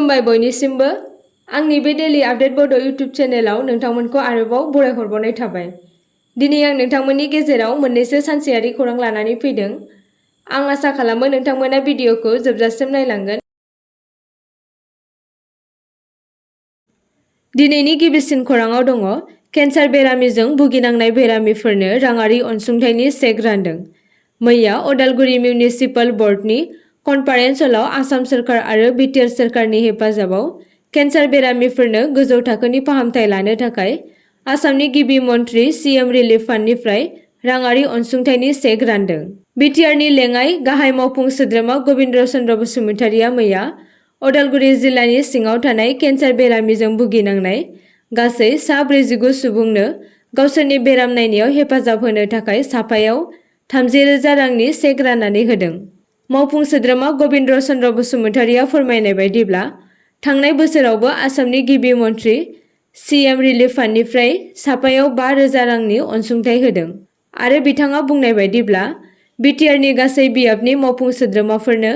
खुलुमबाय बयनिसिमबो आंनि बे डेली आपडेट बड' इउट्युब चेनेलाव नोंथांमोनखौ आरोबाव बरायहरबावनाय थाबाय। दिनै आं नोंथांमोननि गेजेराव मोननैसो सानसेयारि खौरां लानानै फैदों। आं आसा खालामो नोंथांमोना भिडिअखौ जोबजासिम नायलांगोन। दिनैनि गिबिसिन खौराङाव दङ केन्सार बेरामिजों भुगिनांनाय बेरामिफोरनो राङारि अनसुंथाइनि चेक रानदों। मैया अदालगुरि मिउनिसिपाल बर्डनि कनफारेन्स हलाव आसाम सोरखार आरो बिटिआर सोरखारनि हेफाजाबाव केन्सार बेरामिफोरनो गोजौ थाखोनि फाहामथाय लानो थाखाय आसामनि गिबि मन्थ्रि सीएम रिलिफ फान्डनिफ्राय राङारि अनसुंथाइनि चेक रानदों। बिटिआरनि लेङाइ गाहाय मावफुं सोद्रोमा गबिन्द्र चन्द्र बसुमतारिया मैया अदालगुरि जिल्लानि सिङाव थानाय केन्सार बेरामिजों भुगिनांनाय गासै सा 49 सुबुंनो गावसोरनि बेराम नायनायाव हेफाजाब होनो थाखाय साफायाव 30,000 रांनि चेक राननानै होदों। मावफुं सोद्रोमा गबिन्द्र चन्द्र बसुमतारिया फोरमायनाय बायदिब्ला थांनाय बोसोरावबो आसामनि गिबि मन्थ्रि सीएम रिलिफ फान्डनिफ्राय साफायाव 5,000 रांनि अनसुंथाइ होदों आरो बिथाङा बुंनाय बायदिब्ला बिटिआरनि गासै बियाबनि मावफुं सोद्रोमाफोरनो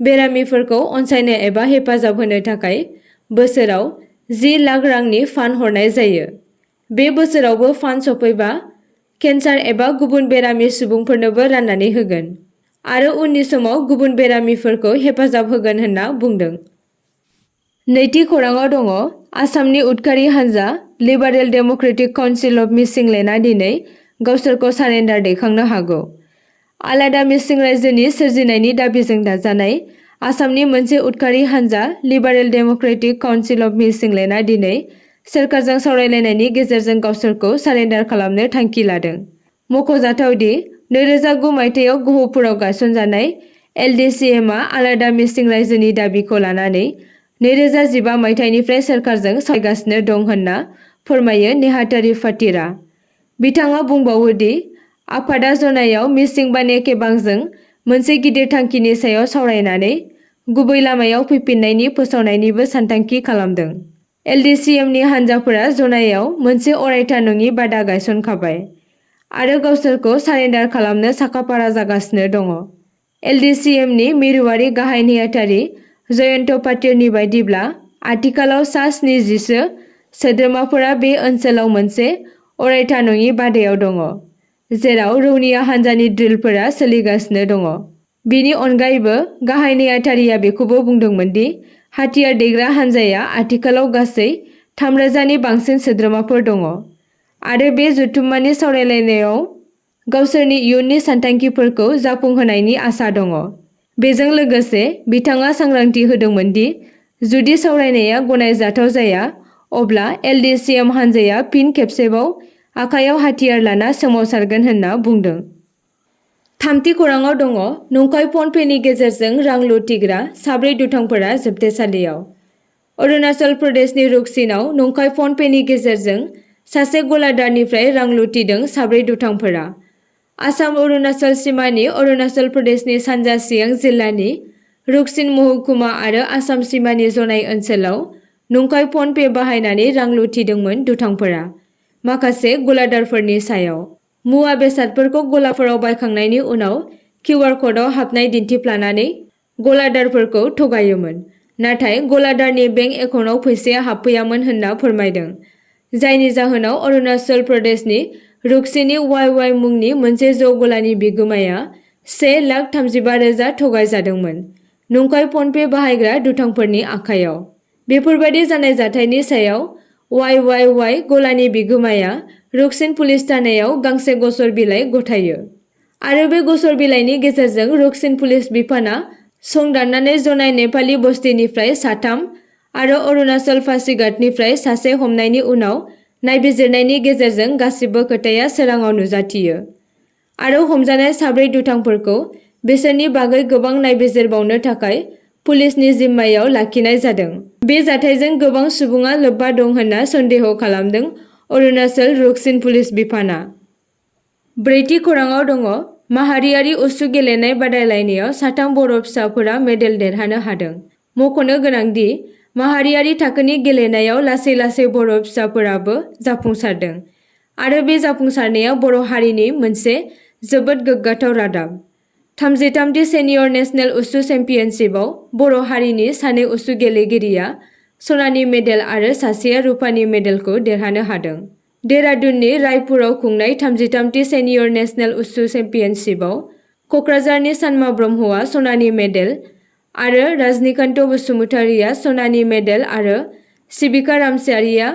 बेरामिफोरखौ अनसायनो एबा हेफाजाब होनो थाखाय बोसोराव 10 लाख रांनि फान्ड हरनाय जायो। बे बोसोरावबो फान्ड सफैबा केन्सार एबा गुबुन बेरामि सुबुंफोरनोबो राननानै होगोन आरो उननि समाव गुबुन बेरामिफोरखौ हेफाजाब होगोन होनना बुंदों। नैथि खौराङाव दङ आसामनि उदखारि हान्जा लिबारेल डेम'क्रेटिक काउन्सिल अफ मिसिंलेन्डआ दिनै गावसोरखौ सारेन्डार दैखांनो हागौ। आलादा मिसिं रायजोनि सोरजिनायनि दाबिजों दाजानाय आसामनि मोनसे उदखारि हान्जा लिबारेल डेम'क्रेटिक काउन्सिल अफ मिसिंलेन्डआ दिनै सोरखारजों सावरायलायनायनि गेजेरजों गावसोरखौ सारेन्डार खालामनो थांखि लादों। मख'जाथाव दि 2009 मायथाइयाव गहपुराव गायसनजानाय एलडीसीएमआ आलादा मिसिं रायजोनि दाबिखौ लानानै 2015 मायथाइनिफ्राय सोरखारजों सावरायगासिनो दं होनना फोरमायो नेहाथारि फातिरा। बिथाङा बुंबावो दि आफादआ जनायाव मिसिं बाने केबांजों मोनसे गिदिर थांखिनि सायाव सावरायनानै गुबै लामायाव फैफिन्नायनि फोसावनायनिबो सानथांखि खालामदों। एलडीसीएमनि हान्जाफोरा जनायाव मोनसे अरायथा नङि बादा गायसनखाबाय आरो गावसोरखौ सारेन्डार खालामनो साखाफारा जागासिनो दङ। एलडीसीएमनि मिरुआरि गाहाय नेहाथारि जयन्त पाटिलनि बायदिब्ला आथिखालाव सा 70 सोद्रोमाफोरा बे ओनसोलाव मोनसे अरायथा नङि बादायाव दङ, जेराव रौनिया हान्जानि ड्रिलफोरा सोलिगासिनो दङ। बिनि अनगायैबो गाहाय नेहाथारिया बेखौबो बुंदोंमोन दि हाथियार दैग्रा हान्जाया आथिखालाव गासै 3,000 नि बांसिन सोद्रोमाफोर दङ आरो बे जथुम्मानि सावरायलायनायाव गावसोरनि इयुननि सानथांखिफोरखौ जाफुंहोनायनि आसा दङ। बेजों लोगोसे बिथाङा सांग्रांथि होदोंमोन दि जुदि सावरायनाया गनायजाथाव जाया अब्ला एलडीसीएम हान्जाया फिन खेबसेबाव आखायाव हाथियार लाना सोमावसारगोन होनना बुंदों। थामथि खौराङाव दङ नंखाय फन पेनि गेजेरजों रां लुथिग्रा 4 दुथांफोरा जोबथेसालियाव। अरुणाचल प्रदेशनि रुकसिनआव नंखाय फन पेनि गेजेरजों सासे गलादारनिफ्राय रां लुथिदों 4 दुथांफोरा। आसाम अरुणाचल सिमानि अरुणाचल प्रदेशनि सानजा सियां जिल्लानि रुकसिन महकुमा आरो आसाम सिमानि जनाय ओनसोलाव नंखाय फन पे बाहायनानै रां लुथिदोंमोन दुथांफोरा माखासे गलादारफोरनि सायाव। मुवा बेसादफोरखौ गलाफोराव बायखांनायनि उनाव QR क'डआव हाबनाय दिन्थिफ्लानानै गलादारफोरखौ थगायोमोन, नाथाय गलादारनि बेंक एकाउन्टआव फैसाया हाबफैयामोन होनना फोरमायदों, जायनि जाहोनाव अरुणाचल प्रदेशनि रुकसिननि YY मुंनि मोनसे जौ गलानि बिगोमाया 1,35,000 थगायजादोंमोन नंखाय फनपे बाहायग्रा दुथांफोरनि आखायाव। बेफोरबादि जानाय जाथायनि सायाव YYY गलानि बिगोमाया रुकसिन पुलिस थानायाव गांसे गसर बिलाइ गथायो आरो बे गसर बिलाइनि गेजेरजों रुकसिन पुलिस बिफानआ संदाननानै जनाय नेपालि बस्तिनिफ्राय 3 आरो अरुणाचल पासिघाटनिफ्राय 1 हमनायनि उनाव नायबिजिरनायनि गेजेरजों गासिबो खोथाया सोराङाव नुजाथियो आरो हमजानाय 4 दुथांफोरखौ बिसोरनि बागै गोबां नायबिजिरबावनो थाखाय पुलिसनि जिम्मायाव लाखिनाय जादों। बे जाथायजों गोबां सुबुङा लोब्बा दं होनना सन्देह खालामदों अरुणाचल रुकसिन पुलिस बिफानआ। ब्रैथि खौराङाव दङ माहारियारि उसु गेलेनाय बादायलायनायाव 3 बर' फिसाफोरा मेडेल देरहानो हादों। मख'नो गोनांदि माहारियारि थाखोनि गेलेनायाव लासै लासै बर' फिसाफोराबो जाफुंसारदों आरो बे जाफुंसारनाया बर' हारिनि मोनसे जोबोद गोग्गाथाव रादाब। 33 सेनियर नेशनेल उसु चेम्पियनशिपआव बर' हारिनि सानै उसु गेलेगिरिया सनानि मेडेल आरो सासेया रुपानि मेडेलखौ देरहानो हादों। देहरादूननि रायपुराव खुंनाय 33 सेनियर नेशनेल उसु चेम्पियनशिपआव क'क्राझारनि सानमा ब्रह्मआ सनानि मेडेल आरो राजनिकान्त बसुमतारिया सनानि मेडेल आरो सिबिका रामसियारिया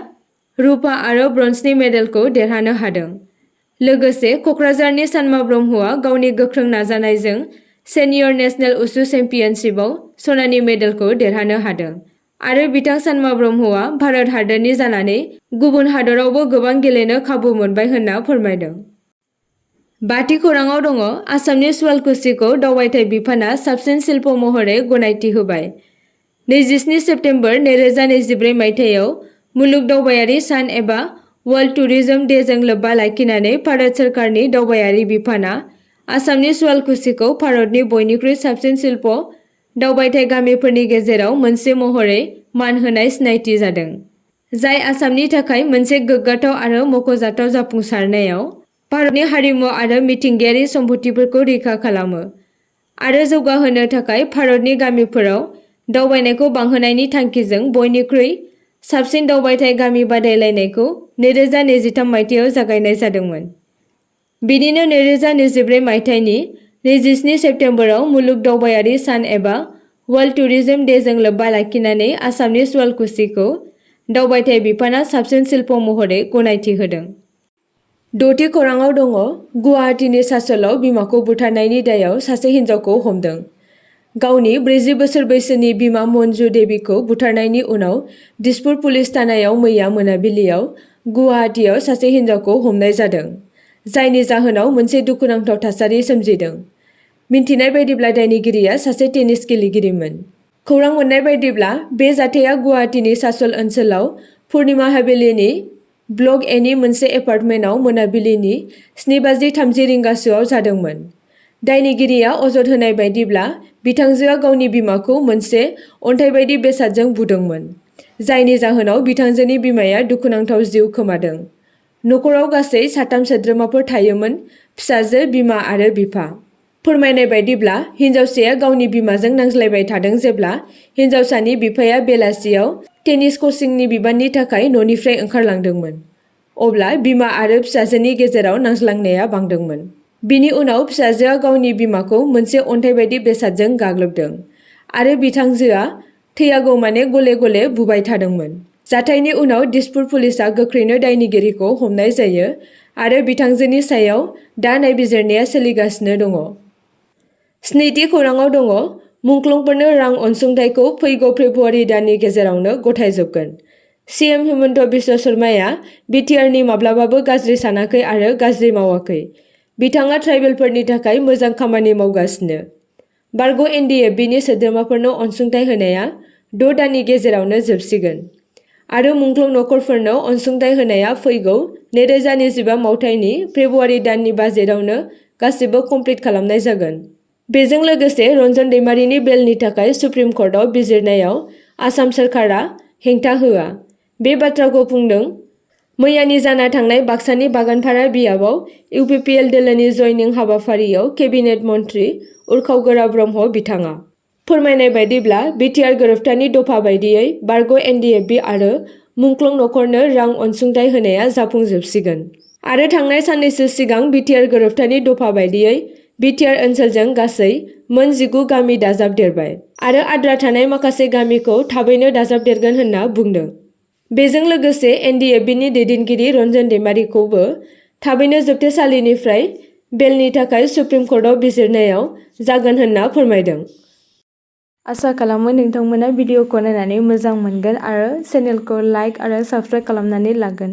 रुपा आरो ब्रन्जनि मेडेलखौ देरहानो हादों। लोगोसे क'क्राझारनि सानमा ब्रह्मआ गावनि गोख्रों नाजानायजों सेनियर नेशनेल उसु चेम्पियनशिपआव सनानि मेडेलखौ देरहानो हादों आरो बिथां सानमा ब्रह्मआ भारत हादरनि जानानै गुबुन हादरावबो गोबां गेलेनो खाबु मोनबाय होनना फोरमायदों। बाथि खौराङाव दङ आसामनि सुवालकुसिखौ दावबायथाय बिफाना साबसिन शिल्प महरै गनायथि होबाय। 27 सेप्तेम्बर 2024 मायथाइयाव मुलुग दावबायारि सान एबा वर्ल्ड टुरिज्म डेजों लोब्बा लाखिनानै भारत सोरखारनि दावबायारि बिफाना आसामनि सुवालकुसिखौ भारतनि बयनिख्रुइ साबसिन शिल्प दावबायथाय गामिफोरनि गेजेराव मोनसे महरै मान होनाय सिनायथि जादों, जाय आसामनि थाखाय मोनसे गोग्गाथाव आरो मख'जाथाव जाफुंसारनायाव भारतनि हारिमु आरो मिथिंगायारि सम्पथिफोरखौ रैखा खालामो आरो जौगाहोनो थाखाय भारतनि गामिफोराव दावबायनायखौ बांहोनायनि थांखिजों बयनिख्रुइ साबसिन दावबायथाय गामि बादायलायनायखौ 2023 मायथाइयाव जागायनाय जादोंमोन। बिदिनो 2024 मायथाइनि 27 सेप्तेम्बराव मुलुग दावबायारि सान एबा वर्ल्ड टुरिज्म डेजों लोब्बा लाखिनानै आसामनि सुवालकुसिखौ दावबायथाय बिफाना साबसिन शिल्प महरै गनायथि होदों। द'थि खौराङाव दङ गुवाहाटीनि सासोलाव बिमाखौ बुथारनायनि दायाव सासे हिन्जावखौ हमदों। गावनि 40 बोसोर बैसोनि बिमा मन्जु देवीखौ बुथारनायनि उनाव दिसपुर पुलिस थानायाव मैया मोनाबिलियाव गुवाहाटीआव सासे हिन्जावखौ हमनाय जादों, जायनि जाहोनाव मोनसे दुखुनांथाव थासारि सोमजिदों। मिन्थिनाय बायदिब्ला दायनिगिरिया सासे टेनिस गेलेगिरिमोन। खौरां मोननाय बायदिब्ला बे जाथाया गुवाहाटीनि सासल ओनसोलाव पुर्णिमा हावेलीनि ब्लक एनि मोनसे एपार्टमेन्टआव मोनाबिलिनि 7:30 रिंगासोआव जादोंमोन। दायनिगिरिया अजद होनाय बायदिब्ला बिथांजोआ गावनि बिमाखौ मोनसे अन्थाइ बायदि बेसादजों बुदोंमोन, जायनि जाहोनाव बिथांजोनि बिमाया दुखुनांथाव जिउ खोमादों। नखराव गासै 3 सोद्रोमाफोर थायोमोन, फिसाजो, बिमा आरो बिफा। फोरमायनाय बायदिब्ला हिन्जावसाया गावनि बिमाजों नांज्लायबाय थादों जेब्ला हिन्जावसानि बिफाया बेलासियाव टेनिस कचिंनि बिबाननि थाखाय न'निफ्राय ओंखारलांदोंमोन। अब्ला बिमा आरो फिसाजोनि गेजेराव नांज्लायनाया बांदोंमोन। बिनि उनाव फिसाजोआ गावनि बिमाखौ मोनसे अन्थाइ बायदि बेसादजों गाग्लोबदों आरो बिथांजोआ थैयागौमानि गले गले बुबाय थादोंमोन। जाथायनि उनाव दिसपुर पुलिसआ गोख्रैनो दायनिगिरिखौ हमनाय जायो आरो बिथांजोनि सायाव दा नायबिजिरनाया सोलिगासिनो दङ। स्निथि खौराङाव दङ मुंख्लंफोरनो रां अनसुंथाइखौ फैगौ फेब्रुआरि दाननि गेजेरावनो गथायजोबगोन। सीएम हिमन्त बिश्व शर्माया बिटिआरनि माब्लाबाबो गाज्रि सानाखै आरो गाज्रि मावाखै। बिथाङा ट्राइबेलफोरनि थाखाय मोजां खामानि मावगासिनो। बारग' एनडिएफबिनि सोद्रोमाफोरनो अनसुंथाइ होनाया 6 दाननि गेजेरावनो जोबसिगोन आरो मुंख्लं नखरफोरनो अनसुंथाइ होनाया फैगौ 2025 मायथाइनि फेब्रुआरि दाननि बाजेटआवनो गासिबो कमप्लिट खालामनाय जागोन। बेजों लोगोसे रन्जन दैमारिनि बेलनि थाखाय सुप्रिम कर्टआव बिजिरनायाव आसाम सोरखारा हेंथा होआ। बे बाथ्राखौ बुंदों मैयानि जाना थांनाय बाक्सानि बागानपारा बियाबाव इउपिपिएल दोलोनि जयनिं हाबाफारियाव केबिनेट मन्थ्रि उरखाव गोरा ब्रह्म बिथाङा। फोरमायनाय बायदिब्ला बिटिआर गोरोबथानि दफा बायदियै बारग' एनडिएफबि आरो मुंख्लं नखरनो रां अनसुंथाइ होनाया जाफुंजोबसिगोन आरो थांनाय साननैसो सिगां बिटिआर गोरोबथानि दफा बायदियै बिटिआर ओनसोलजों गासै मोन 19 गामि दाजाबदेरबाय आरो आद्रा थानाय माखासे गामिखौ थाबैनो दाजाबदेरगोन होनना बुंदों। बेजों लोगोसे एनडिएफबिनि दैदेनगिरि रन्जन दैमारिखौबो थाबैनो जोबथेसालिनिफ्राय बेलनि थाखाय सुप्रिम कर्टआव बिजिरनायाव जागोन होनना फोरमायदों। आसा खालामो नोंथांमोना भिडिअखौ नायनानै मोजां मोनगोन आरो चेनेलखौ लाइक आरो साबस्क्राइब खालामनानै लागोन।